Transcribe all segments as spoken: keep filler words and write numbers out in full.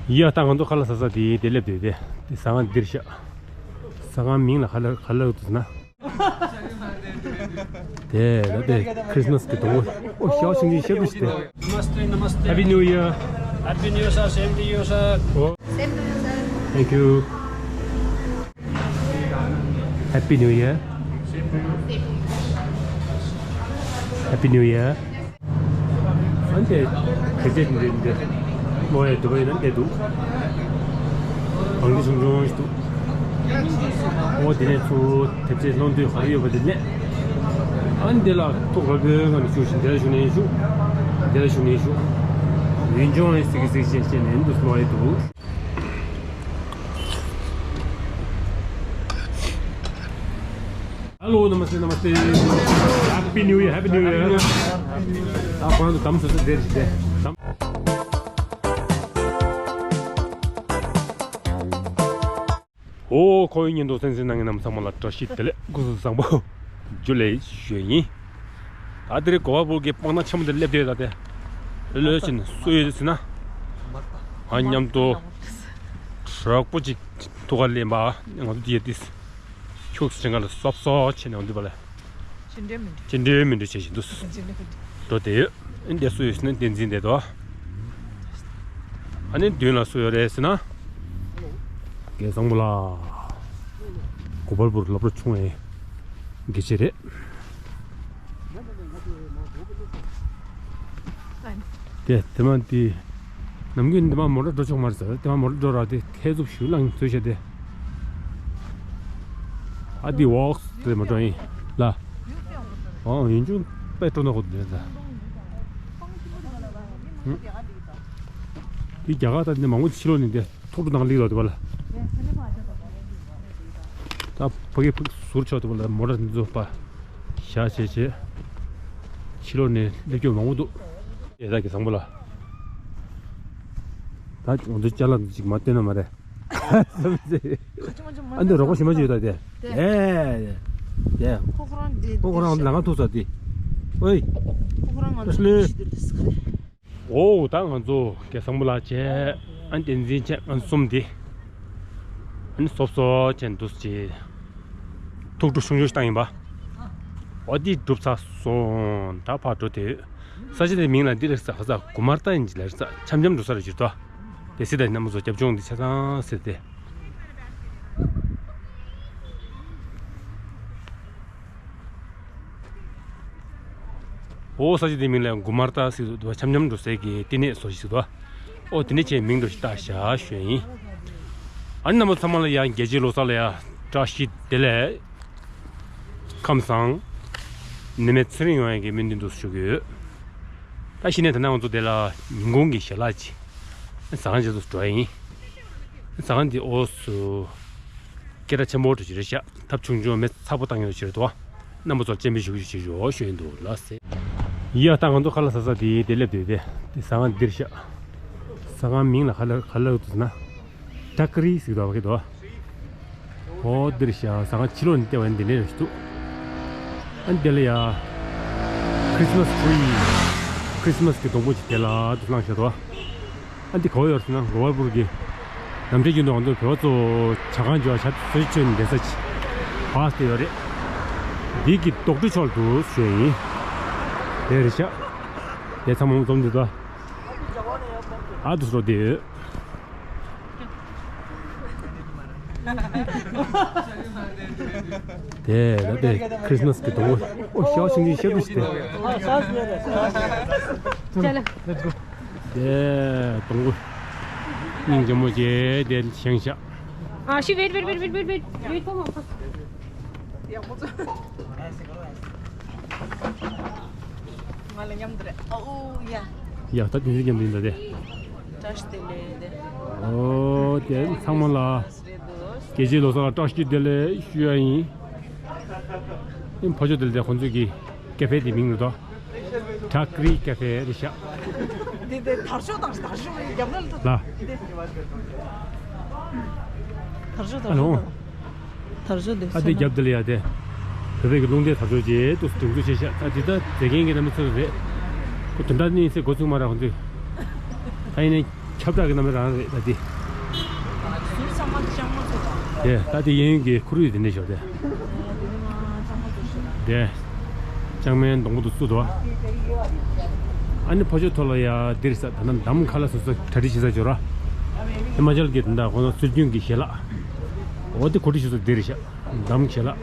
ཡ། ད་ང་ཚོ་ཁ་ལག་ཟ་ས་དེ་དེ་སླེབས་དེ་དེ་དེ་ཟ་ཁང་འདིར་ཤག་ཟ་ཁང་མིང་ལ་ཁ་ལག་ཁ་ལག་འདུག་ཟེར་ན། དེ་ད་དེ་ཁྲིས་མས་ཀྱི་སྡོང་པོ། ཨོ་ཤའོ་ཤིང་ཆེན་ཤེས་དུས་དེ། Namaste, namaste. Happy New Year. Happy New Year, sir. Same to you, sir. Same to you, sir. Thank you. Happy New Year. Happy New Year. ཨ་ནི་དེ་དེ་འདི་འདི་མོ་ཡ་དུ་བའི་ནང་དེ་འདུག་གང་དེ་ཆུང་ཆུང་ཞིག་འདུག་ཨོ་དེ་ནས་ཚུར་དེབ་ཆས་སློང་དུས་ག་རེ་ཡོད་པ་དེ་ལས། ཨ་ནི་དེ་ལ་ཐུག་ར་བོའི་ངང་ནས་བཞུགས་ཤིང་དེ་ལ་བཞུགས་ནས་བཞུགས། དེ་ལ་བཞུགས་ནས་བཞུགས། ཡུན་ཅུང་ནས་སིག་སིག་བྱས་བྱས་ནས་འདུག་སློང་ཡ་འདུག Hello, namaste, namaste. Happy New Year, Happy New Year. ད་ཁོང་ཚོ་དམ་སོ་སོ་དེར་ཞིག་དེ། ཨོ། ཁོ་བོའི་ཉིན་ཐོ་གསན་གཟིགས་གནང་མཁན་རྣམས་ཚང་མ་ལ་བཀྲ་ཤིས་བདེ་ལེགས། སྐུ་གཟུགས་བཟང་པོ། ཇུ་ལེ་ཞུ་ཡིན། ད་དེ་རིང་གོ་བ་པུར་གྱི་སྤང་ཐང་ཆེན་མོ་དེར་སླེབས་བསྡད་ཡོད། ད་དེ་ལོས་ཕྱིན་སུ་ཡོད་ཟེར་ན། ང་མཉམ་དུ་དྲག་པོ་ཅིག་ཐུག་ག་ལེན་པ་ང་ཚོ་དེ་ཡོད་དེ། ཁྱུག་ཙམ་ཕྱིན་ག་ལ་སོབ་སོབ་བྱས་ནས་འོང་དུས་པ་ལ། ཅི་འདྲའི་མི་འདྲ། ཅི་འདྲའི་མི་འདྲ་བྱེད་བཞིན་འདུག་འགྲོ་བསྡད་ཡོད། ཨ་ནི་སུ་ཡོད་ཟེར་ན་བསྟན་འཛིན་བསྡད་འདུག་ཨ་ནི་མདུན་ལ་སུ་ཡོད་རེད་ཟེར་ན། རྒན་བཟང་པོ་ལགས། གོ་པལ་པུར་སློབ་གྲྭ་ཆུང་བའི་དགེ་ཆེ་རེད། དེ་དེ་མ་དེ། ནམ་རྒྱུན་འདི་མ་མོ་ཊ་འགྲོ་ཆོག་མ་རེད་ཟེར། དེ་མ་མོ་ཊ་འགྲོ་ར་དེ་ཐལ་འཚུབ་ཞུ་ལངས་ཚོད་བྱས་ཏེ། ཨ་དེ་ཝོག་དེ་མ་འགྲོ་ཡིན་ལ། ཨོ་ཡིན་ཅུང་པད་སྤྲོ་ན་ཁོ་དེ་རེད་ད། དེ་རྒྱ་གར་ད་ནི་མང་པོ་ཕྱི་ལོགས་ནས་དེ་ཐོག་ཏུ་ནང་ལིག་ལོག་དེ་བ་ལ། ད་ཕ་གི་ཕུག་ཟུར་ཆོག་དེ་བ་ལ་མོ་ཊ་འདི་ཚོ་པ། ཞག་བྱས་བྱས། ཕྱི་ལོགས་ནས་སླེབས་རྒྱུ་མང་པོ་འདུག་ཨེ་ད་གི་བཟང་པོ་ལ། ད་ང་ཚོ་ཅ་ལག་འདི་ཅིག་མ་བསྟན་ན་མ་རེད། ཨ་འདི་རོགས་པ་ཞིམ་པོ་ཅིག་ཡོད་ད་དེ། དེ། དེ། ཁོ་ཁོ་རང་འདི་ཁོ་ཁོ་རང་ལ་ང་ཐུག་ས་དེ། ཨོའི། ཁོ་ཁོ་རང་ང་ཚོ་ལོས་ཞི་བདེ་འདི་ཟེར་གི་རེད། ཨོ་ད་ང་ཚོ་རྒན་བཟང་པོ་ལགས་བྱས། ཨ་བསྟན་འཛིན་བྱས། ང་གསུམ་དེ། ཨ་ནི་སོབ་སོབ་བྱས་འདུག་ཅེས། ཐུགས་སྤྲོ་ཆུང་ཆུང་ཞིག་བཏང་ཡིན་པ། ཨོ་དེ་གྲུབ་ཚར་སོང་། ད་ཕར་འགྲོ་དེ། ས་ཆ་དེ་མིང་ལ་འདི་རེད་ས། ས་གུ་མར་ཏ་ཡིན་གྱི་ལ་རེད་ས། འཆམ་འཆམ་འགྲོ་ས་རེད་ཅིག་ཏོ། དེ་སྲིད་ད་རྣམ་པ་ཚོ་རྒྱབ་ལྗོངས་འདི་ཆ་ཚང་ཟེར་ཏེ། ཨོ་ས་ཆ་དེ་མིང་ལ་གུ་མར་ཏ་ཟེར་འདུག་འཆམ་འཆམ་འགྲོ་སའི་གི་བསྟི་གནས་སོ་ཞིག་ཟེར་འདུག་ཨོ་དེ་ནས་ཁྱེད་མིང་འགྲོ་ཞིག་བཏགས་བཞག་ཞུ་ཡིན། ཨ་ནི་རྣམ་པ་ཚང་མ་ལ་ཡང་རྒྱལ་སྤྱིའི་ལོ་གསར་ལ་ཡང་བཀྲ་ཤིས་བདེ་ལེགས། ཁམས་བཟང་། ནད་མེད་ཚེ་རིང་ཡོང་ཡག་གི་སྨོན་འདུན་འདུག་ཞུ་གི་ཡོད། ད་གཞི་ནས་ད་ནང་ང་ཚོ་དེ་ལ་ཉིན་གུང་གི་ཞལ་ལག་ཅིག་ཟ་ཁང་ཅིག་ཏུ་འགྲོ་ཡ་ཡིན། ཟ་ཁང་འདི་ཨོ་སུ། སྐད་གྲགས་ཆེན་པོ་འགྲོ་ཅིག་རེད་ཤག་ཐབ་ཆུང་ཆུང་མེ་ཚ་པོ་བཏང་ཡོད་ཅིག་རེད་དོ། རྣམ་པ་ཚོར་སྤྱན་འབུལ་ཞུ་རྒྱུ་ཞིག་ཞུ་ཞུ་ཡིན་འདུག་ལགས་སེ། ཡ་ད་ང་ཚོ་ཁ་ལག་ཟ་ས་དེ་དེ་སླེབས་དུས་དེ་དེ་ཟ་ཁང་འདིར་ཤག་ཟ་ཁང་མིང་ལ་ཁ་ལག་ཁ་ལག་འདུག་ཟེར་ན། ཏྲ་ཀ་རི་ཟིག་དོ་བ་གི་དོ། ཨོ་འདིར་ཤག་ཟ་ཁང་ཕྱི་ལོགས་ནས་བལྟས་པ་ཡིན་དེ་འདྲས་རེད་འདུག་ཨ་འདི་ལ་ཡ། Christmas tree། Christmas་གི་སྡོང་པོ་ཅིག་དེ་ལ་འདུག་ལངས་ཤག་དོ། ཨ་འདི་ག་བ་ཡོད་ཟེར་ན་གོ་པལ་པུར་གྱི་ནམ་ཕྲན་རྒྱུན་དུ་ང་ཚོ་བོད་པ་ཚོ་ཇ་ཁང་འཇོག་ཇ་གསོལ་མཆོད་འདེབས་ས་ཅིག་ཕ་སྟེ་ཡོད་རེད། འདི་གི་རྡོག་ཁྲི་ཕྱོགས་ལ་འདུག་ཞུ་ཡ་ཡིན། དེ་རེད་ཤག་དེ་ཚང་མ་འཛོམས་འདུག་ད། ཨ་འདུག་སོ་དེ་ཡོད། དེ་ད་དེ་ཁྲིས་མས་གི་སྡོང་པོ། ཨོ་ཤའོ་ཤིང་ཆེན་ཤ་འབྲུ་ཞིག་དེ། Let's go. དེ་སྡོང་པོ་སྙིང་རྗེ་མོ་བྱས་དེ་བཞེངས་ཤག་ཨ་ཤི་wait wait wait wait wait wait wait for me. ཡག་པོ་ཚོ། ང་ལ་མཉམ་དུ་རེད། ཨོ་ཡ། ཡ་ད་དེ་ཚོ་མཉམ་དུ་ཡིན་ད་དེ། བཀྲ་ཤིས་བདེ་ལེགས་དེ། ཨོ་དེ་ཚང་མ་ལ། རེད་འདུག་རྒྱལ་སྤྱིའི་ལོ་གསར་ལ་བཀྲ་ཤིས་བདེ་ལེགས་ཞུ་ཡ་ཡིན། ཨིན་ཕ་ཆོ་དེ་ལ་དེ་ཁོང་ཚོས་ཀྱི་ཀ་ཧྥེ་དེ་མིང་རེད་དོ། ཏྲ་ཀ་རི་ཀ་ཧྥེ་རེད་ཤག་དེ་དེ་དར་ལྕོག་དང་དར་ལྕོག་རྒྱབ་ན་ལ་ལ། དེ་དར་ལྕོག་དར་ཨ་ལོ། ལྕོག་དར་ལྕོག་དེ་ཨ་དེ་རྒྱབ་དེ་ལ་ཡ་དེ། བོད་པའི་གི་རླུང་རྟའི་དར་ལྕོག་ཅེས་དུ་སྒྲིག་འཛུགས་བྱས་ཤག་ད་དེ་ད་མཛད་མཁན་གྱི་རྣམ་པ་ཚོ་རེད། ཁོ་དོན་དག་ནི་སེ་འགོ་ཚུགས་མ་ར་ཁོང་ཚོས། ད་ཡིན་ནའི། ཁྱབ་བསྒྲགས་ཀྱི་རྣམ་པ་རང་རེད་ད་འདི། ཟུར་ཚང་མ་ལྕང་མ་ཚོ་དང་། དེ་ད་འདི་གཡས་གཡོན་གྱི་ཁོར་ཡུག་དེ་འདྲ་ཞོག་དེ། ཨོ་དེ་ནི་མ་ལྕང་མ་ཚོ་ཞོག་དང་། དེ། ལྕང་མའི་སྡོང་པོ་དེ་ཚུད་འདུག་ཨ་ནི་ཕ་ཆོས་ཐོག་ལ་ཡ་འདིར་ས་ད་ནི་འདམ་ཁ་ལ་སོ་སོ་གྲ་སྒྲིག་བྱེད་ས་འབྱོར་བ། ཧི་མ་ཅལ་གྱི་ད་ཁོ་ན་སྲོལ་རྒྱུན་གྱི་ཞལ་ལག་ཨོ་དེ་གོ་སྒྲིག་བྱེད་ས་འདིར་ཤག་འདམ་ཞལ་ལག་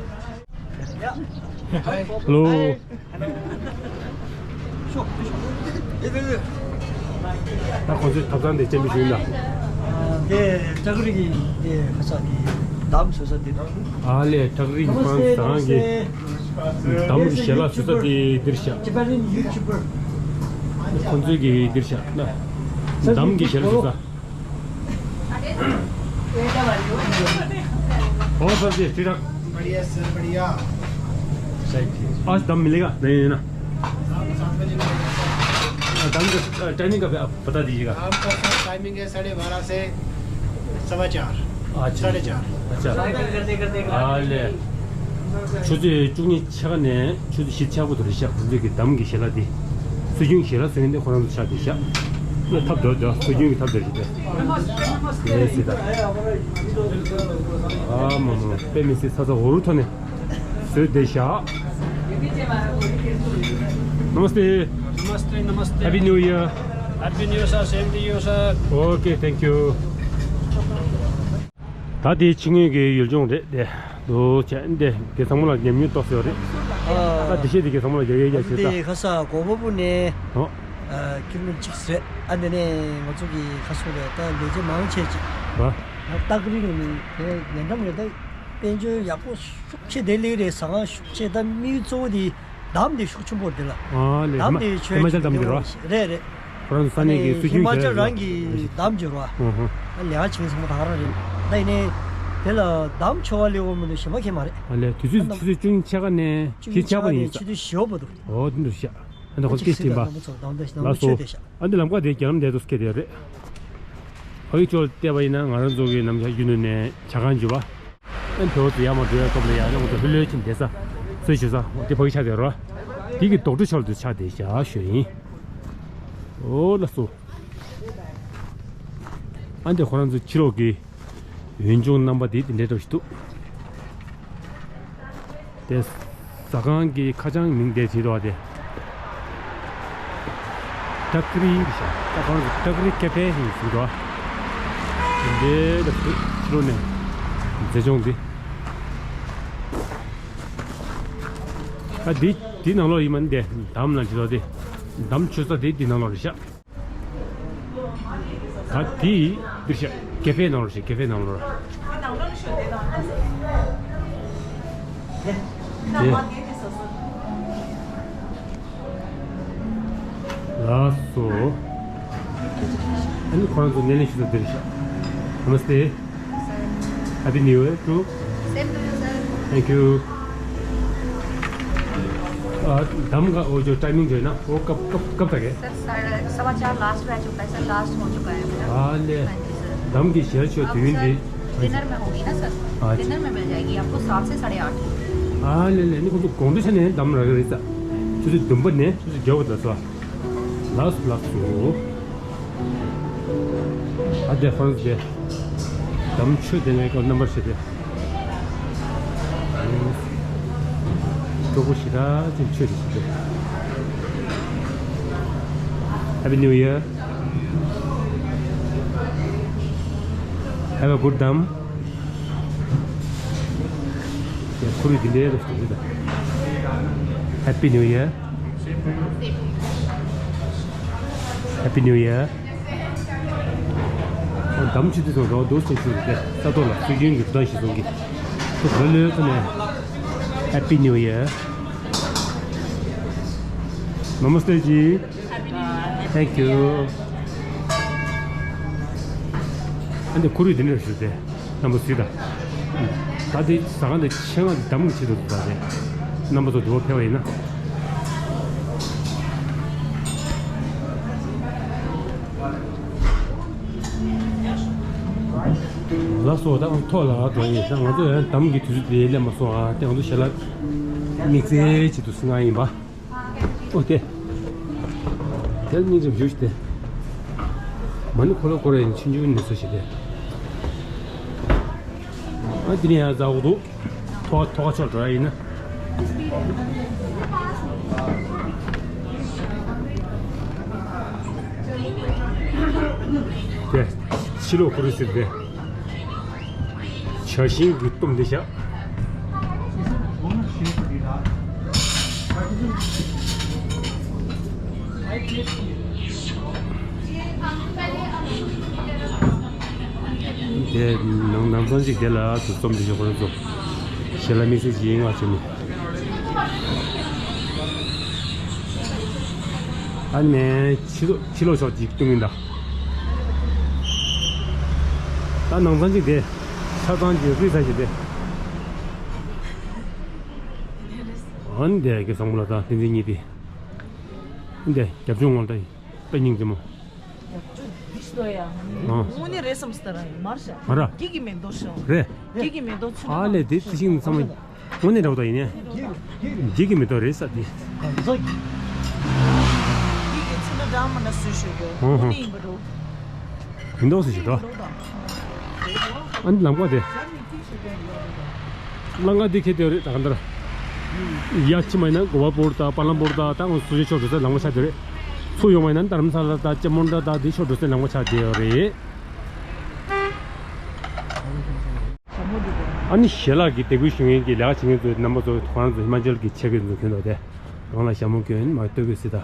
ཧེ་ལོ། ད་ཁོང་ཚོའི་ཐབ་ཚང་དེ་ཅན་པོ་ཞིག་ཡིན་ད། དེ་བྲག་རི་གི་དེ་ཁ་ས་གི་འདམ་བཟོ་ས་དེ་དང་། ཨ་ལས་བྲག་རི་གི་ཁོང་ཚང་གི་འདམ་གྱི་ཞལ་ལག་བཟོ་ས་དེ་འདིར་བཞག་ཁོང་ཚོའི་གི་འདིར་བཞག་ན། འདམ་གྱི་ཞལ་ལག་བཟོ་ས། और सर जी, ठीक ठाक? बढ़िया सर, बढ़िया। सही। आज दम मिलेगा? नहीं, नहीं ना। शाम को सात बजे मिलेगा सर। दम का टाइमिंग का बता दीजिएगा। शाम का सर टाइमिंग है साढ़े बारह से सवा चार। अच्छा। साढ़े चार। अच्छा। ཨ་ལས། ཆུ་ཚོད་བཅུ་གཉིས་ཆ་ག་ནས་ཆུ་ཚོད་བཞི་ཆ་བར་དུ་རེད་ཤག་ཁོང་ཚོས་ཀྱི་འདམ་གྱི་ཞལ་ལག་འདི། སྲོལ་རྒྱུན་གྱི་ཞལ་ལག་བཟོ་མཁན་འདི་ཁོ་རང་ཚོ་ཆགས་བསྡད་ཤག་ཐབས་འདོད་འདོད་སྲོལ་རྒྱུན་གྱི་ཐབས་འདོད་རེད་དེ། ཡེ་སི་ད། ཨ་མ་མ་དཔེ་མི་སྲིད་ས་ས་འོ་རུ་ཐོག་ནས་བཟོས་བསྡད་ཤག Namaste. Namaste, namaste. Happy New Year. Happy New Year, sir. Same to you, sir. Okay, thank you. ད་དེ་ཕྱི་ངོས་ཀྱི་ཡུལ་ལྗོངས་རེད་དེ། འདུག་བྱས་འདི་དགེ་ཚང་མ་ལ་ཉམས་མྱོང་ཏོག་ཙམ་ཡོད་རེད། ཨ། ད་དེ་ཤེས་དེ་དགེ་ཚང་མ་ལ་རྒྱག་ཡས་རྒྱག་བྱེད་ད། འདི་ཁ་ས་གོ་བོ་བུ་ནས། ཨོ། ཨ། ཀི་ལོ་མི་ཊར་གཅིག་རེད། ཨ་འདི་ནས་ང་ཚོ་གི་ཁ་སོ་རེད་ད་ལས་བྱེད་མང་ཆེ་ཅིག་ཨ། ད་སྟག་རི་ནས་ནི་དེ་ཉེ་འགྲམ་རེད་ད། དཔལ་འབྱོར་ཡག་པོ་ཤུགས་ཆེ་དེ་ལས་རེད། ཟ་ཁང་ཤུགས་ཆེ་ད་དམིགས་ཡུལ་གཙོ་བོ་དེ་འདམ་དེ་ཤུགས་ཆེན་པོ་རེད་ལ། ཨ་ལས། འདམ་དེ་ཆོས་ཧི་མ་ཅལ་འདམ་དེ་རེད་བ། རེད་རེད། ཁོ་རང་ས་གནས་ཀྱི་སྲོལ་རྒྱུན་ཞིག་རེད། ཧི་མ་ཅལ་རང་གི་འདམ་འབྱོར་བ། ཨུ་ཧུ། ལས་ཀ་བྱེད་མཁན་ཚང་མ་ད་ག་རང་རེད། ད་ཡིན་ནའི་དེ་ལ་འདམ་ཆོ་བ་ལས་འོ་མི་འདུག་གཞན་པ་ཁྱད་མ་རེད། ཨ་ལས། དུས་ཚོད་ཆུ་ཚོད་བཅུ་གཉིས་ཕྱེད་ཀ་ནས་བཞི་ཕྱེད་པ་ཡིན་ས། ཆུ་ཚོད་བཞི་པ་འདུག་ཨོ་དེ་འདུག་ཤག་ཨ་འདི་ཁོ་སྐད་ཅིག་ཤེས་པ། ལགས་སོ། ཨ་འདི་ལམ་ཁ་དེ་རྒྱ་ལམ་དེ་ཚོ་སྐད་དེ་རེད། ཕ་གི་ཕྱོགས་བལྟས་པ་ཡིན་ན་ང་རང་ཚོ་གི་ནམ་ཞག་རྒྱུན་དུ་ནས་ཇ་ཁང་འཇུ་བ། ཨན་བེའུ་ཚོ་ཡར་མར་འགྲོ་ཡ་སྐབས་ལ་ཡར་ལ་ང་ཚོ་ལྷོད་ལྷོད་ཕྱིན་བསྡད་ས། གསོལ་ཞུ་ས་འོ་དེ་ཕ་གི་ཆགས་བསྡད་རོ། དེ་གི་རྡོག་ཁྲ་ཆགས་ལ་དུ་ཆགས་བསྡད་བཞག་ཞུ་ཡིན། ཨོ་ལགས་སོ། ཨ་འདི་ཁོ་རང་ཚོ་ཕྱི་ལོགས་ཀྱི་ཡུལ་ལྗོངས་རྣམ་པ་དེ་དེ་འདྲའི་འདྲ་ཞིག་འདུག་དེ་ཟ་ཁང་གི་ཁ་བྱང་མིང་དེ་བྲིས་འདུག་དེ། ཏྲ་ཀི་རི་ཤ་ཏྲ་ཀི་རི་ཀེ་ཕེ་ཞིག་འདུག་དེ་འདྲའི་འདྲ་ཞིག་འདུག་ཕྱི་ལོགས་ནས་མཛེས་ལྗོངས་འདི། ཨ་འདི་འདི་ནང་ལོགས་ཡིན་མ་འདི་འདམ་ལ་འདི་ལོགས་འདི་འདམ་མཆོད་ས་དེ་འདི་ནང་ལོགས་རེད་ཤག་ད་དེ་འདིར་ཤག་ཀེ་ཕེ་ནང་ལོགས་ཤག་ཀེ་ཕེ་ནང་ལོགས་ར། དེ། ལགས་སོ། ཨ་ནི་ཁོ་རང་ཚོ་སྣེ་ལེན་ཞུ་ས་འདིར་ཤག Namaste. Happy New Year too. Same to you, sir. Thank you. आ, दम का वो जो टाइमिंग जो है ना, वो कब, कब, कब तक है? सर, साढ़े, सवा चार लास्ट बैच होता है, सर, लास्ट हो चुका है मेरा। हाँ, ले। हाँ जी, सर। दम की शेयर जो अब, ट्यून सर, दी। डिनर में होगी ना, सर? हाँ जी। डिनर में मिल जाएगी आपको सात से साढ़े आठ। हाँ, ले, ले, नहीं, कुछ कौन से नहीं, दम लग रही था। तुझे दुम पर ने, तुझे क्या होता था? ལགས་སོ་ལགས་སོ། ཨ་དེ་ཧོན་དེ། འདམ་མཆོད་དེ་ངའི་སྐབས་རྣམ་པར་ཤེས་ཏེ། སྤྲོ་པོ་ཞེ་དྲག་ཅིག་མཆོད་དེ་ཞིག་ཏེ། Happy New Year. Have a good འདམ། ཁོར་ཡུག་འདི་འདྲའི་རེད་ཟེར་གྱི་འདུག Happy New Year. Happy New Year. འདམ་ཆུ་དེ་ཚོ་རོ་རྡོ་ཆེ་ཆུ་རེད་དེ། ས་ཐོག་ལ་སྲོལ་རྒྱུན་གྱི་འདམ་ཞིག་བཟོ་གི། ཁོ་བོད་ལོའི་ཐོག་ནས། Happy New Year. Namaste ji. Thank you. ཨ་འདི་ཁོར་ཡུག་འདི་འདྲ་ཞིག་རེད་དེ། རྣམ་པ་གཟིགས་དང་། ད་དེ་ཟ་ཁང་དེ་ཆེ་ང་འདམ་གྱི་ཆེད་དུ་འདུག་ད་དེ། རྣམ་པ་ཚོ་འདི་བ་ཕེབས་པ་ཡིན་ན། ལགས་སོ། ད་ང་ཚོ་ཐོག་ལ་འགྲོ་ཡིན། ད་ང་ཚོ་ཡང་འདམ་གྱི་དུས་ཚོད་དེ་སླེབས་མ་སོང་ཨ། དེ་ང་ཚོ་ཞལ་ལག་དམིགས་བསལ་ཆེད་དུ་སྲིད་ང་ཡིན་པ། ཨོ་དེ། དེ་ལ་སྙིང་རྗེ་བཞུགས་ཤིག་དེ། མ་ཎི་འཁོར་ལོ་བསྐོར་ཡིན་ཆུང་ཆུང་ནས་བཟོ་ཞིག་དེ། ཨ་འདི་ནས་ཡང་ཟ་འོག་འདུག་ཐོག་ཐོག་ཆོག་འགྲོ་ཡ་ཡིན་ན། དེ་ཕྱི་ལོགས་ཁོ་རེ་ཟེར་དེ། བྱ་ཤིང་གི་གཏུམ་དེ་བཞག་དེ་ནང་ནང་ཚང་ཅིག་དེ་ལ་དུ་རྩོམ་དེ་བཞག་ཁོ་རེ་ཚོ། ཞལ་ལ་དམིགས་བསལ་ཅིག་ཡིན་ང་བྱེད་མི། ཨ་ནི་ཕྱི་ལོགས་ཕྱི་ལོགས་ཕྱོགས་ཅིག་གཏུམ་ཡིན་ད། ད་ནང་ཚང་ཅིག་དེ། ཆ་ཚང་ཅིག་རིས་ཚ་ཞིག་དེ། ཨ་ནི་དེ་གི་བཟང་པོ་ལ་ད་བསྟན་འཛིན་གཉིས་དེ། ཨ་ནི་དེ་རྒྱབ་ལྗོངས་ངོ་ལ་ད་དཔེ་སྙིང་རྗེ་མོ། འདི་ཤི་ཡ། ཨ། དངོས་གནས་རེད་བསམ་སྟ་ར་ཡིན་མར་ཤ། མ་ར། སྐྱིད་ཀྱི་མེ་ཏོག་ཤོ། རེད། སྐྱིད་ཀྱི་མེ་ཏོག་ཚུལ། ཨ་ལས་དེ་དེ་ཤིང་ཚང་མ། དངོས་གནས་འདྲ་བོ་ད་ཡིན་ནས། སྐྱིད་ཀྱི་མེ་ཏོག་རེད་ས་དེ། སྐྱིད་ཀྱི་ཚུལ་ན་འདྲ་མ་ན་སུས་ཤོད་གོ། ཧོ་ཧོ། དངོས་གནས་ཡིན་པ་འགྲོ། མི་འདུག་སུ་ཞིག་འགྲོ། ཨ་ནི་ལམ་ཀ་དེ། ལམ་ཀ་འདི་ཁེལ་དེ་རེད་ད་ག་འདིར། ཡ་ཕྱི་མ་ཡིན་ན་གོ་བ་པོར་དང་པ་ལམ་པོར་དང་ད་ངོ་སུ་ཞིག་ཕྱོགས་འགྲོ་སའི་ལམ་ཀ་ཆགས་དེ་རེད། ཚུར་ཡོང་བ་ཡིན་ན་དྷ་རམ་ས་ལ་དང་ཅ་མོན་ཏྲ་དང་འདི་ཕྱོགས་འགྲོ་སའི་ལམ་ཀ་ཆགས་དེ་རེད། ཨ་ནི་ཞལ་ལག་གི་དེ་ཁུལ་ཞུ་མཁན་གྱི་ལས་ཀ་བྱེད་མཁན་ཚོའི་རྣམ་པ་ཚོ་ཁོ་རང་ཚོ་ཧི་མ་ཅལ་གྱི་ཆས་གོས་ཚོ་གྱོན་འདུག་སྟེ། རང་ལ་ཞྭ་མོ་གྱོན་མ་སྟོད་གོས་སི་ད།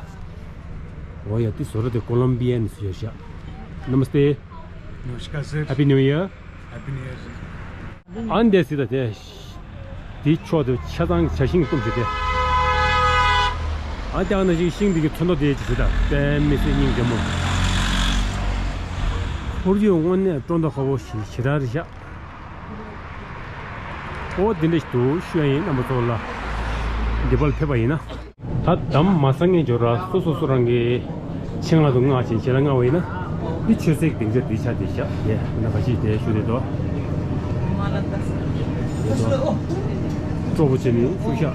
འོ་ཡ་དེ་བཟོ་ར་དེ་ཀོ་ལོམ་བི་ཡན་ཟེར་ཡོད་ཤག Namaste. Namaskar sir. Happy New Year. Happy New Year sir. ཨ་འདས་སི་ད་དེ། དེའི་ཕྱོགས་དེ་ཆ་ཚང་གི་བྱ་ཤིང་གཏུམ་ཞིག་སྟེ། ཨ་ལྟ་ན་ཞིག་ཤིང་འདི་གི་ཚོན་མདོག་དེ་ཅི་ཞིག་དང་དཔེ་མི་སྲིད་སྙིང་རྗེ་མོ། ཁོར་ཡུག་དངོས་གནས་སྤྲོ་མདོག་ཁ་པོ་ཞིག་ཞེ་དྲག་རེད་ཤག་ཨོ་དེ་འདྲ་ཞིག་འདུག་ཤོད་ཡིན་རྣམ་པ་ཚོ་ལ། འདི་པར་ཕེབས་པ་ཡིན་ན། ད་དམ་མ་སང་ངེ་འབྱོར་ར་སོ་སོ་སོ་རང་གི་ཆེད་མངགས་དུ་མངགས་ཕྱིན་ཆེད་ལ་མངགས་པ་ཡིན་ན། འདི་ཆོས་སྲིད་སྡིངས་ཆ་འདི་ཆ་འདི་བཞག་ཡས་ན་ག་ཞིག་དེ་ཞུ་དེ་དོ། སྤྲོ་པོ་བྱས་ནས་བཅུག་བཞག་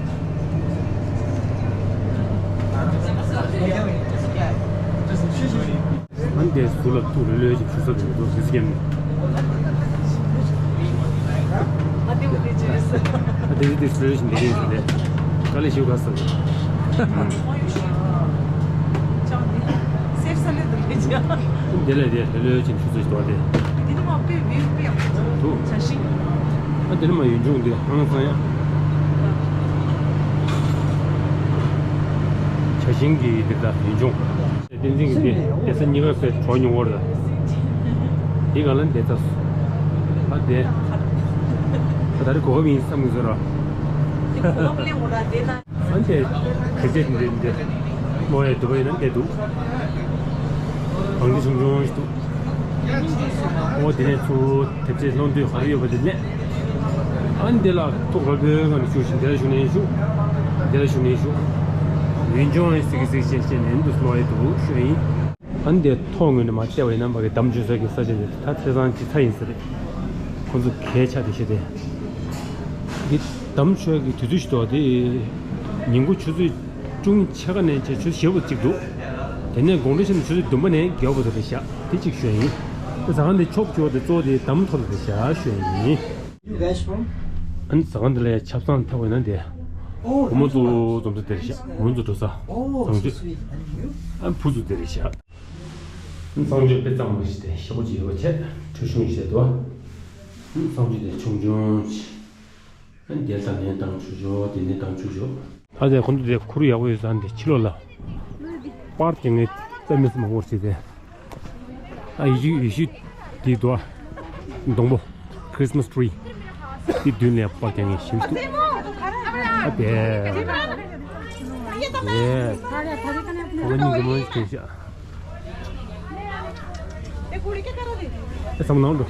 ཨ་འདས་ཟུར་ལ་ཐུག་ལོས་ལོས་ཅིག་ཞུ་ས་དེ་ཚོ་ཟིག་སྐྱེམ་ནས། ཨ་དེ་འདི་ཟུར་ལོས་ཞིག་འདི་རེད་ཟེར་ཏེ། དཀའ་ལས་ཞུ་ག་ཟེར། སེབ་ས་ལེ་འདི་རེད་ཅག་དེ་ལས་དེ་ལོས་ལོས་ཅིག་ཞུ་ས་ཞིག་འདུག་སྟེ། འདི་ནི་མ་དཔེ་བི་དཔེ་ཡག་འདུག་བྱ་ཤིང་། ཨ་དེ་ནི་མ་ཡུལ་ལྗོངས་འདི་ཧང་སང་ཡ། བྱ་ཤིང་གི་འདི་དག་ཡུལ་ལྗོངས། བསྟན་འཛིན་གྱི་སྡེ་སྡེ་ས་གཉིས་ཀ་པའི་གྲོགས་ཉུང་བར་དང་། འདི་ག་ལ་འདི་ཚ་སུ། ཨ་དེ། ཨ་ད་རེ་གོ་བ་མིན་བསམ་གྱི་ཟེར་རོ། ཨ་དེ་ག་ཚད་འདི་འདི། མོ་ཡ་དུ་བ་ཡིན་ན་འདི་འདུག་གང་གི་ཆུང་ཆུང་ཞིག་འདུག་ཨོ་དེ་ནས་ཚུར་དེབ་ཆས་སློང་དུས་ག་རེ་ཡོད་པ་དེ་ལས། ཨ་ནི་དེ་ལ་ཐུགས་ར་བོའི་ངང་ནས་བཞུགས་ཤིང་དེ་ལ་བཞུགས་ནས་བཞུགས། དེ་ལ་བཞུགས་ནས་བཞུགས། ཡུན་ཅུང་ཨེ་སིག་སིག་བྱས་བྱས་ནས་འདུག་སློག་ཡས་འདུག་ཤོད་ཡིན། ཨ་ནི་དེ་ཐོག་ངོས་ནས་མ་བལྟས་པ་ཡིན་ན་མ་གི་དམ་ཆོས་ས་གི་ས་ཆ་དེ་ད་ཚེས་བཟང་ཅི་ཚ་ཡིན་ས་རེད། ཁོ་ཚོ་གས་ཆ་དེ་ཤེས་དེ། འདི་དམ་ཆོས་ཀྱི་དུས་ཚོད་ཞིག་ཏོག་དེ། ཉིན་གུང་ཆུ་ཚོད་ཅུང་ཕྱེད་ཀ་ནས་བྱས་ཆུ་ཚོད་བཞི་པ་གཅིག་འདུག་དེ་ནས་དགོང་དྲོ་ཕྱིན་ཆུ་ཚོད་བདུན་པ་ནས་བརྒྱད་པ་དེ་རེད་ཤག་དེ་གཅིག་ཤོད་ཡིན། དེ་ཟ་ཁང་དེ་ཕྱོགས་བཅུ་བ་དེ་གཙོ་བོ་དེ་དམ་ཐོག་ལ་རེད་ཤག་ཤོད་ཡིན། You guys from? ཨ་ནི་ཟ་ཁང་འདི་ལ་ཡ་ཆབ་གསང་ཐེག་པ་ཡིན་ན་དེ། Oh, སྒོར་མོ་ཚོ་འཛོམས་ས་དེ་རེད་ཤག་སྒོར་མོ་ཚོ་འགྲོ་ས། Oh, གཙང་ཆུ། So sweet. And you? ཨ་བུ་ཚོ་དེ་རེད་ཤག་གཙང་ཆུ་དཔེ་གཙང་མ་ཞིག་དེ་ཞེ་པོ་ཅིག་ཡོད་པ་བྱས་ཁྲུས་གཞོང་ཞིག་བྱས་འདུག་གཙང་ཆུ་དེ་ཆུང་ཆུང་ཞིག་ཨ་ནི་དེ་ལ་ནས་དང་ཆུ་ཆུ་དེ་ནས་དང་ཆུ་ཆུ། ད་དེ་ཁོང་ཚོ་དེ་ཁུར་ཡག་པོ་ཡོད་ས་འདི་ཕྱི་ལོགས་ལ། པར་གྱི་ངས་རྩ་མི་སྲིད་མང་པོར་བྱས་ཏེ། ཨ་ཡི་ཤུ་ཡི་ཤུ་དེ་དུ་ཨ། སྡོང་པོ། Christmas tree། དེ་མདུན་ལ་པར་གྱི་ངས་ཞིམ་ཤུ། ཨ་དེ། དེ། ཁོང་གཉིས་ཀྱི་མོ་ཞིག་ཤ། ཨེ་བསམ་ནང་དུ།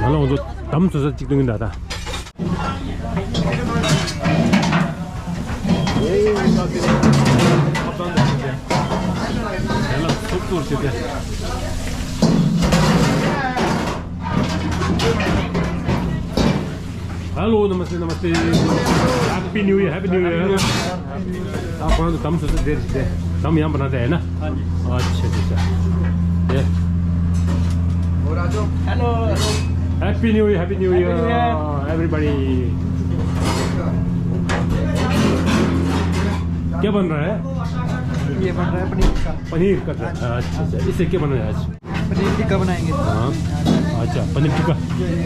ང་ལ་འོང་ཚོ་དམ་བཟོ་ས་གཅིག་སྟོན་གྱི་འདྲ་ད། Hello, namaste, namaste. Happy New Year, Happy New Year. ད་ཁོ་རང་ཚོ་དམ་བཟོ་ས་དེར་ཞིག་སྟེ། हम यहाँ बनाते हैं ना? हाँ जी। अच्छा, अच्छा, अच्छा। ये। और आ जाओ। Hello. Happy New Year, Happy New Year, Happy New Year। Everybody। क्या बन रहा है? ये बन रहा है पनीर का। पनीर का। अच्छा, अच्छा, अच्छा। इससे क्या बन रहा है आज? पनीर टिक्का बनाएंगे। हाँ। अच्छा, पनीर टिक्का। ये, ये, ये।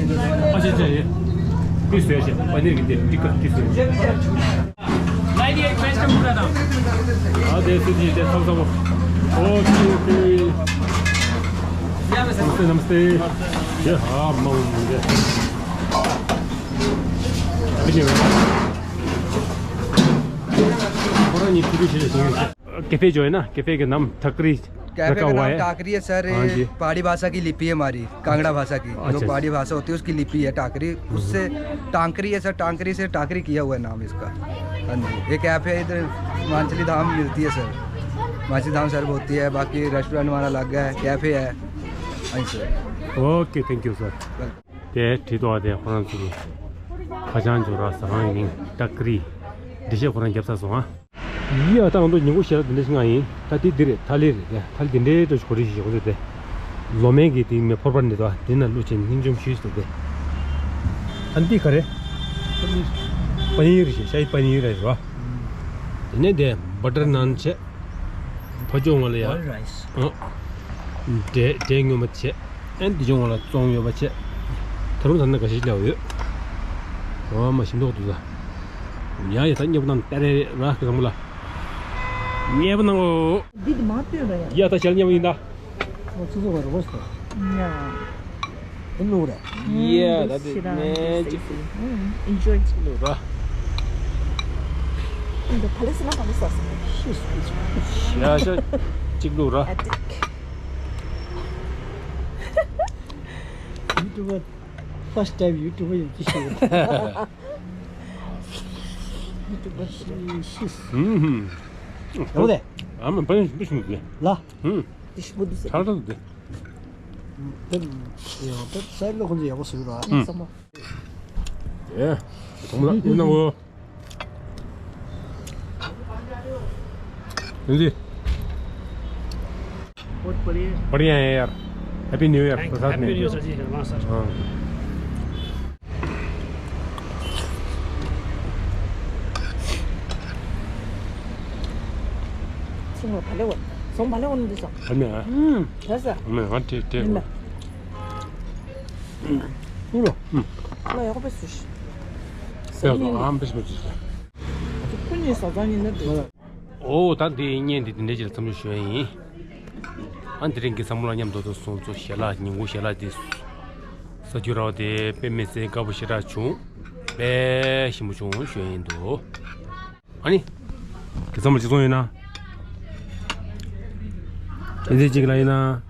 अच्छा, अच्छा, ये। किस तरह से? पनीर की टिक्का किस तरह से? नहीं, नहीं, एक पेज का पूरा नाम। हाँ, दे दीजिए, दे, सब, सब। Okay, okay. नमस्ते, नमस्ते। ये, हाँ, म-, म-, ये। अरे, नहीं, पूरी चीज़ें चाहिए। कैफे जो है ना, कैफे के नाम टकरी कैफे रखा का हुआ नाम है। टाकरी है सर, हाँ जी। पहाड़ी भाषा की लिपि है हमारी, कांगड़ा भाषा की, जो अच्छा। पहाड़ी भाषा होती है उसकी लिपि है टाकरी, उससे टांकरी है सर, टांकरी से टाकरी किया हुआ है नाम इसका। हाँ जी, ये कैफे है इधर, मानचली धाम मिलती है सर, मानचली धाम सर्व होती है, बाकी रेस्टोरेंट हमारा अलग है, कैफे है। हाँ जी sir. Okay, thank you sir। Welcome. དེ་བྲིས་ཏོ་བ་དེ་ཁོ་རང་ཚོ་གི་ཁ་བྱང་འཇོག་ར་ཟ་ཁང་ཡིན། ཏག་ཀི་རི་འགྲེལ་བཤད་ཁོ་རང་བརྒྱབ་ཚར་སོང་ཨ། ཡིས་ཨ་ད་ང་ཚོ་ཉིན་གུང་ཞལ་ལག་དེ་འདྲ་ཞིག་ང་ཡིན། ད་དེ་འདི་རེད། ཐ་ལི་རེད། དེ་ཐ་ལི་དེ་འདྲའི་འདྲ་ཞིག་གོ་རེ་ཞིག་ཞིག་ཁོ་ཚོས་དེ་ལོ་མའི་གི་དེ་མེ་ཕོར་པ་འདི་དོ་དེ་ན་བླུགས་བྱས་སྙིང་རྗེ་མོ་ཞིག་འདུག་དེ། ཨ་འདི་ག་རེ། པ་ནིར་རེད། ཤ་ཡི་པ་ནིར་རེད་རོ། དེ་ནས་དེ་བ་ཊར་ནཱན་བྱས། ཕ་ཇོ་ང་ལ་ཡ། ཨ། འབྲས་འབྲས་ངོ་མ་བྱས། ཨན་འདི་ཇོ་ང་ལ་བཙོང་ཡོད་པ་བྱས། ད་རུང་ད་ནི་འགའ་ཤས་ལས་ཡོད། འོ་མ་ཞིམ་མདོག་འདུག་ད། ཡ་ཡ་ད་མཉེས་པོ་གནང་སྟེ་རེ་ར་ཁི་རང་མོ་ལ། མཉེས་པོ་གནང་ཨོ། འདི་དེ་མ་བཏོན་ར་ཡ། ཡ་ད་ཞལ་མཉེས་པོ་ཡིན་ད། ང་ཚོ་ཚོ་བར་བོ་སོ། ཉ། ཨེ་ནུ་ར། ཡ་ད་དེ་ནས་ཅིག Enjoy. ལུ་ར། འདི་ཕ་ལེ་སི་ན་ཕ་ལེ་སོ། ཤི་སུ་ཤ་ཤ་ཅིག་ལུ་ར། Addict. YouTuber, first time YouTuber ཡིན་གྱི་ཤི། YouTuber ཤི་སུ། ཧུམ་ཧུམ། ཡོད་དེ། ཨ་མ་པན་པི་ཤུ་ནུ་དེ། ལ། ཧུམ། དེ་ཤི་བོ་དུ་སེ། ཐར་ཐར་དེ། དེ་ཡང་དེ་སའི་ལོ་ཁོང་ཚོ་ཡག་པོ་བཟོས་ར། ཨེ། ཚང་མ། ཨེ། ཚང་མ་ལ་ཡིན་ན་འོ། ཡིན་ཟི། बहुत बढ़िया। बढ़िया है यार। Happy New Year। Thank you। प्रसाद ने। Happy New Year सर जी, हाँ सर। हाँ। ཚོང་བ་ལེ་བ། ཚོང་བ་ལེ་བ་ནི་འདི་ཟ། ཨ་མེ་ཨ། ཨུམ། ཟ་ཟ། ཨ་མེ་ཨ་ཏེ་ཏེ། ཨ་མེ། ཨུ་རོ། ཨུམ། ལ་ཡག་པོ་སུ་ཤི། ཟ་ཡག་ཨམ་པེ་སུ་ཤི། ཁོ་གཉིས་ཟ་ཟ་ཉིན་ན་འདི། ཨོ་ད་འདི་བརྙན་འདི་འདི་འདྲའི་ཅིག་ལ་མཚམས་འཇོག་ཞུ་ཡ་ཡིན། ཨ་འདི་རིང་གི་བསམ་བློ་མཉམ་དུ་དུ་སོང་ཚོ་ཞལ་ལག་ཉིན་གུང་ཞལ་ལག་འདི་ཟ་རྒྱུ་ར་བ་དེ་དཔེ་མི་སྲིད་དགའ་པོ་ཞེ་དྲག་བྱུང་། དཔེ་ཞིམ་པོ་བྱུང་ཞུ་ཡ་ཡིན་འདུག་ཨ་ནི། དེ་ཚང་མ་གཅིག་མཚུངས་ཡིན་ན། དེ་ཚེ་གཅིག་ལ་ཡིན་ན།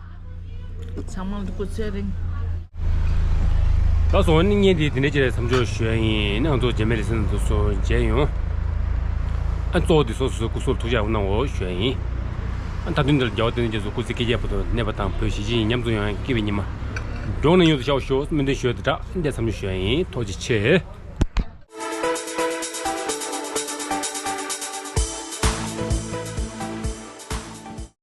ཚང་མ་འདུག་གོ་ཚེ་རིང་། ད་སོང་ནི་བརྙན་དེ་དེ་འདྲའི་ཅིག་ལ་མཚམས་འཇོག་ཞུ་ཡ་ཡིན། ང་ཚོ་རྗེས་མའི་ལེ་ཚན་དུ་སོ་མཇལ་ཡོང་། ཨ་གཙོ་བོ་དེ་སོ་སོ་སོའི་སྐུ་གཟུགས་ཐུགས་ཅག་གནང་འོ་ཞུ་ཡ་ཡིན། ཨ་མཐའ་དོན་འདིར་རྒྱལ་བ་དོན་གཉེར་རྒྱ་མཚོ་སྐུ་ཚེ་སྐལ་བརྒྱར་བར་དུ་གནས་པ་དང་བོད་གཞིས་བྱེས་མཉམ་འཛོམས་ཡོང་ཡ་སྐྱིད་པའི་ཉི་མ། འགྲོགས་ནས་ཡོངས་སུ་ཤར་བ་ཤོག་སྨོན་འདུན་ཞུ་ཡ་དེ་དྲག་འདི་མཚམས་འཇོག་ཞུ་ཡ་ཡིན། ཐུགས་རྗེ་ཆེ།